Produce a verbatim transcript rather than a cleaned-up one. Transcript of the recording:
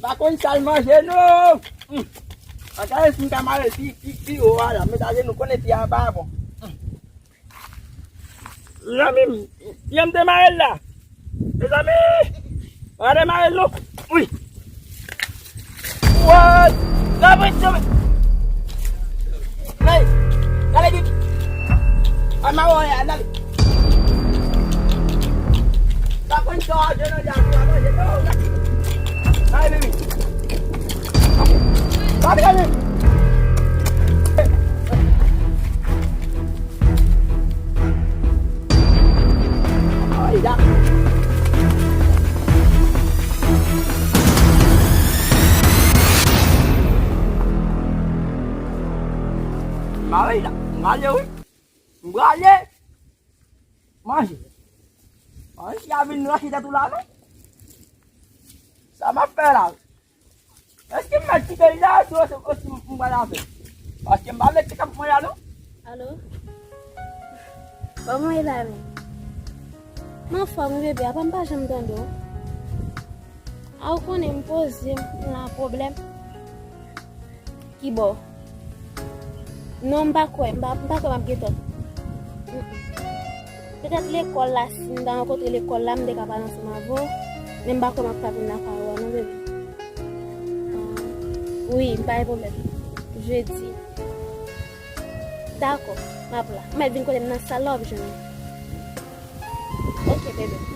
Pa konn sa l manje, non. Hmm. An gade si m ka mare l pi, pi, pi wo a la. Met ajenou, konnen fi a pa bon. Hmm. Zanmi m, jan m te mare l la. Mezanmi, pa demare l non. Wi. What? Gade, gade. Hey, gade bib. An ma wè a, gade. Sa konn sa a, je nan diya pou a manje. Gade, baby. Gade, gade. Ay, la. Mari la, m ale wi. M prale. Manje. Manje, si a vin rache tèt ou la, non? Sa m ap fè la? Èske m mèt kite li la, osi, osi, osi m pral avè l? Paske m pa vle kite kap mwen la, non. Alo? Kòman w ye la menm? M anfòm wi bebe, apa m pa janm tande w? A, ou konnen m poze, m nan pwoblèm. Ki bò? Non, m pa kwè, m pa, m pa kwè m ap gen tò. Mm, mm. Petèt lekòl la, si m ta rankontre lekòl la, m te ka pale ansanm avè w. Men m pa kwè m ap ka vin lakay ou a non, bebe. Ah, wi, m pa gen pwoblèm. Jedi. Dakò, m ap la. M mèt vin kote m nan sal la, w ap jwenn mwen. Oke, bebe.